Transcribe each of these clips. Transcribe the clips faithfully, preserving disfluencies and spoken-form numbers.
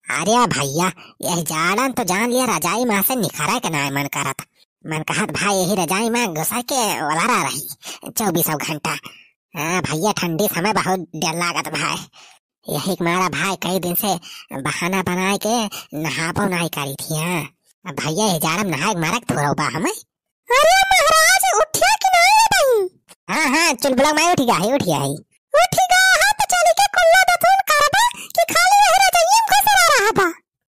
अरे भइया, यह जाड़न तो जान लिया, रजाई मा से निखरे के नाय मन करत। मन कहत भाई यही रजाई मा घुसा के ओलारा रही चउबीसौ घंटा। हाँ भइया, ठंडी समय बहुत डर लागत भाई। यही के मारा भाई कई दिन से बहाना बनाए के नहाबो नाय करी थी। हाँ, अब भइया, ये जाड़ा मा नहाए के मारा के थोरौ बा हमें। अरे महाराज, उठिया कि नाय बहिन? हाँ, हाँ, चुलबुला माई उठि गा है, उठि गा है। उठि गा है तो चली के कुल्ला दतुन करबा कि खाली वही रजइया मा घुसरा रहबा?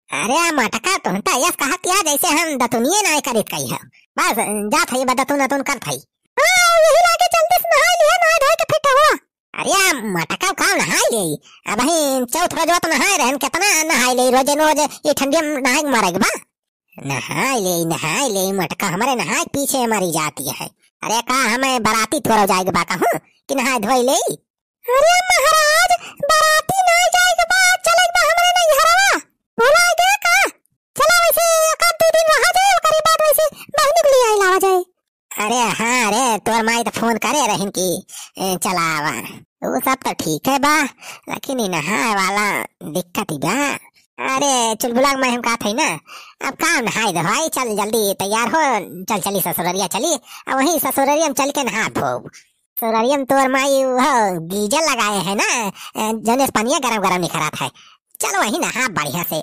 अरे मटका, तुहन त यस कहत या जैसे हम दतुनिये नाय करित कही है। बस, जात है, बा दतुन अतुन करत है। हाँ, यही लागे जल्दी से नहाई लिया, नहाई धोई के फिट हुआ। अरे मटका, का नहाई ले? अबहीं चौथ रोजवा तो नहाए रहन, केतना नहाई ले? रोजे न रोजे ये ठंडी मा नहाए के मरे के बा। नहाई ले, नहाई ले मटका, हमरे नहाए के पीछे मरी जाती है। अरे का हमें बराती थोरौ जाए के बा कहूँ कि नहाए धोई ले? अरे महाराज, बराती नाय जाए के बा, चले के बा हमरे नैहरवा। भुला गया का? चला वैसे एक आध दो दिन रहा जाए, ओकरे बाद वैसे बहिनी के लिए आए लावा जाए। अरे हाँ रे, तोर माई त फोन करे रहिन कि, ए, चला आवा। वो सब तो ठीक है बा, लेकिन ई नहाए वाला दिक्कत ही बा। अरे चुलबुला माई, हम कहत है ना, अब का नहाई धोई, चल जल्दी तैयार हो, चल चली ससुररिया चली, अब वहीं ससुररिया मा चल के नहा धो। ससुररिया मा तोर माई वो गीजर लगाए है ना, ए, जौने से पनिया गरम गरम निखरत है, चलो वहीं नहा बढ़िया से।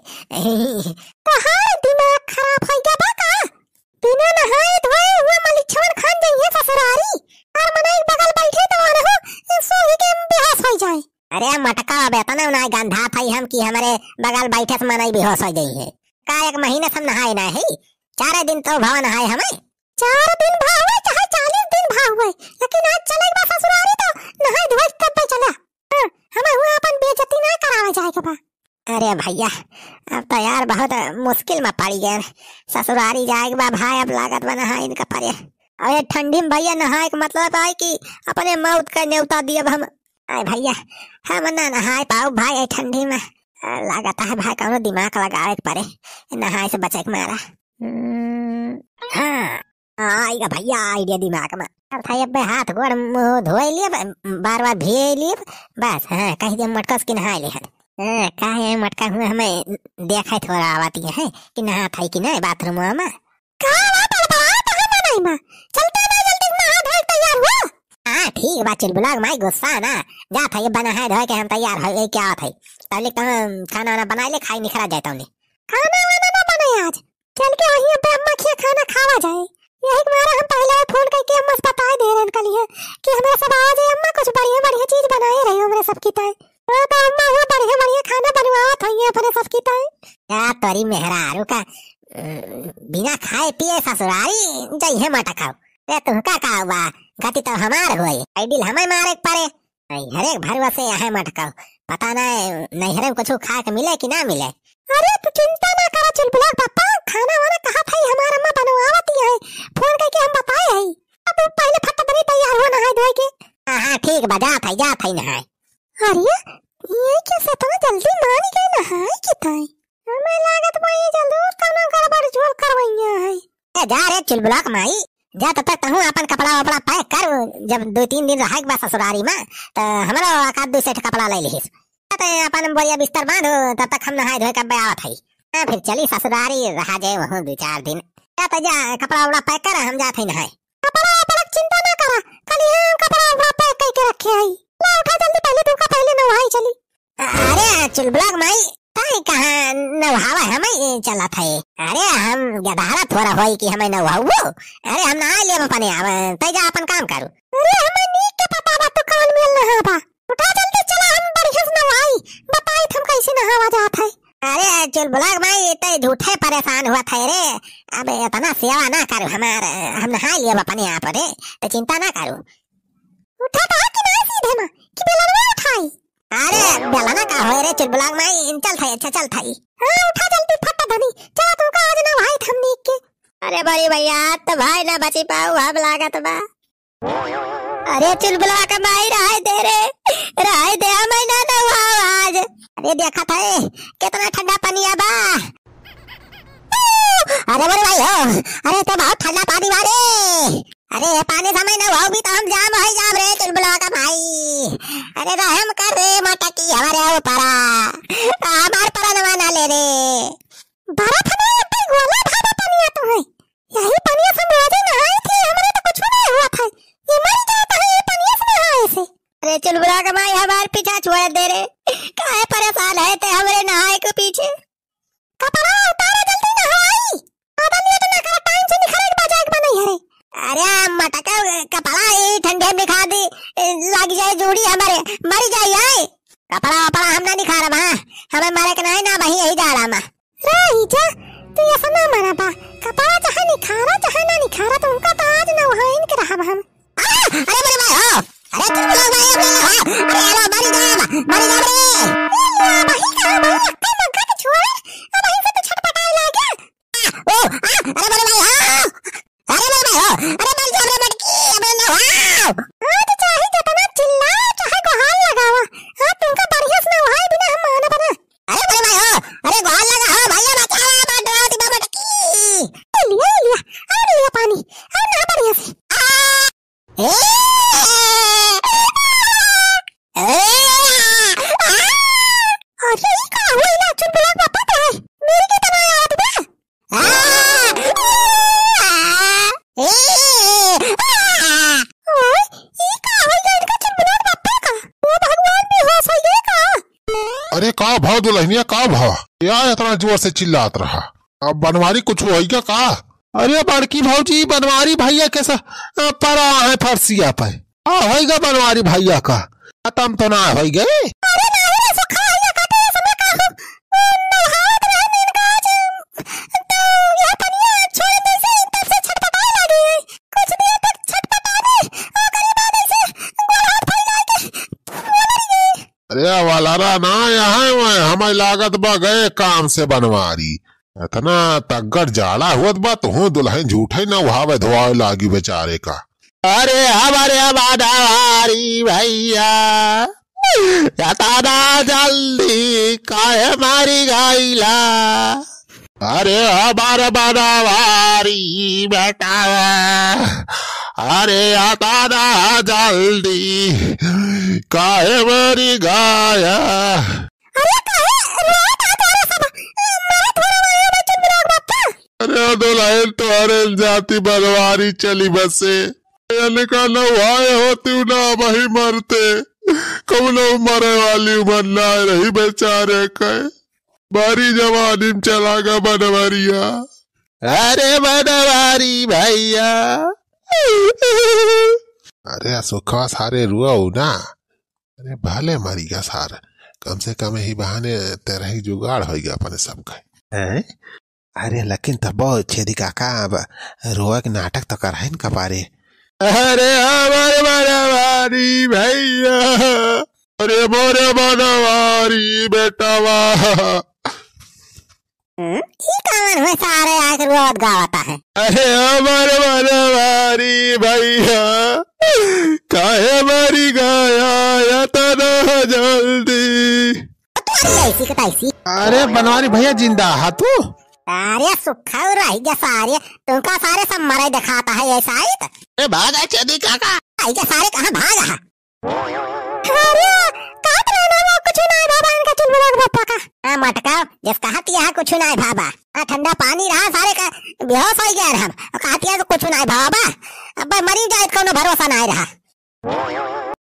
तोहार दिमाग खराब होइ गया बा का? बिना नहाए धोए हुआ मलिछवन खान जइहे ससुरारी। और मनई बगल बैठे तो अनहु सोही के बेहोश होइ जाए। अरे मटका, अब एतना नाय गंधात है हम कि हमरे बगल बैठे से मनई बेहोश होइ जइहे। का एक महीना से हम नहाए ना है, चारे दिन तो भवा नहाए हमें। चार दिन भा हुए चाहे चालीस दिन भा हुए, लेकिन आज चले के बा ससुरारी तो नहाए धोए तब चला। हाँ, हमें हुआ अपन बेइज्जती ना करावे जाए के बा। अरे भइया, अब तो यार बहुत मुश्किल मा पड़ी गए। ससुरारी जाए के बा भाई, अब लागत बा नहाए इनका परे। अरे ठंडी मा भइया नहाए के मतलब है कि अपने मौत का न्योता दियब हम। अरे भइया, हम ना नहाए पाउब भाई ए ठंडी मा। लागत है भाई कौनो दिमाग लगावे के परे, नहाए से बचे के मारा। हम्म, हाँ, आइगा भइया idea दिमाग मा। अब था अब्बे हाथ गोड़ मुँह धोए लिए, ब-, बार बार भिए लिए, बस, हाँ, कहि दिया मटका से कि नहाए लिहन। हाँ, काहे मटका हुआ हमें देखा थोड़ा आवती है कि नहात है कि नहीं bathroom मा। का बा बड़बड़ात है मनई मा? चलता ना जल्दी नहा धोए तैयार हो। हाँ, ठीक बा चुलबुला माई, गुस्सा ना। जात है, अब्बे नहाए धोए के हम तैयार है, ये क्या बात है? तब ले तुम खाना वाना बनाए ले, खाई निखरा जाए तौने। खाना वाना ना बने आज, चल के वहीं अब्बे अम्मा खिया खाना खावा जाए। यही के मारा हम पहले फोन करके अम्मा से बताए दे रहन कलिया कि हमरा सब आवा जाए अम्मा, कुछ बढ़िया बढ़िया चीज बनाए रही हमरे सबकी ताई। हाँ, तो अम्मा हुआ बढ़िया बढ़िया खाना बनवावत होइए अपने सबकी ताई। या तोरी मेहरारू का, अ, बिना खाए पिए ससुरारी जइहे मटकाऊ। रे तुहका का हुआ? गति तो हमार होई, idea हमें मारे के परे। नैहरे के भरोसे आहे मटकाऊ, पता ना नैहरे मा कुछ खाए के मिले कि ना मिले। अरे तू चिंता ना करा चुलबुला पापा, खाना वाना कहा था हमार अम्मा बनवावत ही है, फोन करके हम बताए है। अब तू पहले फटाफट तैयार हो नहाए धोए के। हाँ, हाँ, ठीक बा, जात है, जात है नहाए। अरे, ये कैसे इतना जल्दी मान गए नहाए के ताई? हमें लागत बा ये जल्दी और कौनो गड़बड़ झोल करवैया है। ए, जा रे चुलबुला माई, जा तब तक तहूँ अपन कपड़ा वपड़ा pack कर, जब दो तीन दिन रहे के बा ससुरारी मा, त हमरो एक आध दो set कपड़ा ले लिहिस। त अपन बोरिया बिस्तर बांधो, तब तक हम नहाए धोए के अब्बे आवत हई। हाँ, फिर चली ससुरारी, रहा जाए वहूँ दो चार दिन। जा त जा, कपड़ा वपड़ा pack कर, हम जात हई नहाए। कपड़ा वपड़ा के चिंता ना करा, कल ही हम कपड़ा वपड़ा pack करके रखे हई। ला उठा जल्दी, पहले तू का पहले नहाई चली। अरे चुलबुला माई, ताई कहाँ नहावा, हमें चलत है। अरे हम गदहरा थोड़ा होई कि हमें नहाऊ। अरे हम नहाए लेब अपने आप, तै जा अपन काम करू। अरे हमें नीक के पता बा तू कौन मेल नहाबा। उठा जल्दी चला, हम बढ़िया से नहाई, बताई हम कैसे नहावा जात है। अरे चुलबुला माई, तै झूठे परेशान हुआ था रे। अब इतना सेवा ना करू हमार, हम नहाए लेब अपने आप रे, तो चिंता ना करू। उठा तो कि ना सीधे मा, कि बेलनवा उठाई? अरे, बेलना का होए रे चुलबुला माई, चल थाई, अच्छा चल थाई। हाँ, उठा जल्दी फटा धनी, चला तू का आज नहाई थमनी के। अरे बड़ी भइया, आज तो भाई ना बची पाऊ, अब लागत बा। अरे चुलबुला का माई, रहाई दे रे, रहाई दे, हमें ना नहाओ आज। अरे देखा था, ए, कितना ठंडा पनिया बा। अरे बड़े भाई हो, अरे तो बहुत ठंडा पानी बा रे। अरे, ए पानी समय न हो भी तो हम जाम होइ जाब रे चुलबुलवा का माई। अरे, रहम कर रे मटकी हमरे ऊपरा, हमार परनवा ना ले रे। बरफ में इतनी गोला भावे पनिया तो है। यही पनिया से हम रोजे नहाई थी, हमरे तो कुछ नहीं हुआ था। ये मर जाता है, ये पनिया से नहाए से। अरे चुलबुला के माई हमार पीछा छोड़ दे रे। काहे परेशान है ते हमरे नहाए के पीछे? कपड़ा उतारो जल्दी नहाई। अब हम ये तो ना करो, टाइम से निखरे के बजाए के बनई है रे। अरे मटका कपड़ा ये ठंडे में निखा दी, लाग जाए जूड़ी हमारे, मर जाए आए। कपड़ा वपड़ा हम ना निखारब, हाँ? हमें मारे के नहीं ना वही यही जाड़ा में। रे ईजा, तू ऐसा ना माना बा। कपड़ा चाहे निखारा, चाहे ना निखारा, तो उनका तो आज ना वहाँ इनके रहब हम। आ, अरे मेरे भाई हो, अरे तुम लोग भाई अपने ना हो, अरे यार, मरी जाब, मरी जाब रे। ए, ला, भाई कहाँ भाई, अक्कल मक्का के छोड़, अब वहीं से तो छटपटाए लागे। आ, ओ, आ, अरे मेरे भाई हो, अरे मेरे भाई हो, अरे मर जाब रे मटकी, अबे ना हो। आज चाहे जितना चिल्लाओ, चाहे गुहार लगाओ, आज तुमका बढ़िया से ना वहाँ बिना हम मानब ना। अरे बड़े भाई हो, अरे गोहार लगा हो, भैया बचाओ, बात डरावती बाबा टकी। ए लिया, ए लिया, और लिया पानी, और ना बढ़िया से। आ, ए, ए, आ। अरे, ई का हुआ इला चुलबुला बापा तो है, मेरे के तना याद बा। आ, आ, ए, आ। ओए, ई का हो गया इनका चुलबुला बापा का? ओ भगवान, बेहोश हो गए का? अरे का भा दुल्हनिया, का भा? या इतना जोर से चिल्लात रहा? अब बनवारी कुछ होइगा का? अरे बड़की भौजी, बनवारी भैया के स-, अ, परा है फरसिया पे। आ, होइगा बनवारी भैया का। खतम तो ना होइगे। अरे नाही रे सुखा, ये कटे समय का हो? वो नहावत रहे नींद का आज। तो यह पनिया छोड़ दे से तब से छटपटाए लगी है। कुछ देर तक छटपटा दे, ओकरी बाद ऐसे गोड़ हाथ फैला के बोलर गई। अरे वाला रा ना, यहाँ हुए, हमें लागत बा गए काम से बनवारी। इतना तगड़ जाड़ा हुअत बा, तुहूँ दुल्हन झूठे ना उहावे धोआवे लागी बेचारे का। अरे हमारे बनवारी भैया, इतना जल्दी काहे मरी गईला? अरे हमार बनवारी बेटावा, अरे इतना जल्दी काहे मरी गया? अरे काहे रोत आ जा रहा सब? मारा थोड़ा वाला बच्चा मेरा बापा। अरे दुल्हन तोहरे जाति बनवारी चली बसे। इनका नौहाए होती ना वही मरते। कौनो मरे वाली उम्र ना रही बेचारे के। बारी जवानी में चला गा बनवरिया। अरे बनवारी भैया। अरे सुखवा सारे रुआ ना। अरे भले मरी गा सार। कम से कम यही बहाने तेरा ही जुगाड़ होइगा अपने सबका। हैं? अरे लेकिन तबो छेदी काका अब रोए के नाटक तो कर है न कपारे। अरे हमार बनवारी भैया, अरे मोरे बनवारी बेटावा। हम्म, ई कौन हुए सारे आके रोवत गावता है? अरे हमार बनवारी भैया, काहे मरी गया इतना जल्दी? तुम्हारी ऐसी का तैसी। अरे बनवारी भैया जिंदा हा तू? अरे सुखा रह गया सारे, तुमका सारे सब मरे दिखाता है ऐसा ही तो। ए भाग आ छेदी काका। आई के सारे कहाँ भाग हा? अरे का रहना वो कुछ ना बाबा इनका चुलबुला के बापा का। आ मटका, जिस कहत यहाँ कुछ ना बाबा। आ ठंडा पानी रहा सारे का बेहोश हो गया हम। कहत यहाँ तो कुछ ना बाबा। अब मरी जाए तो कोनो भरोसा ना रहा।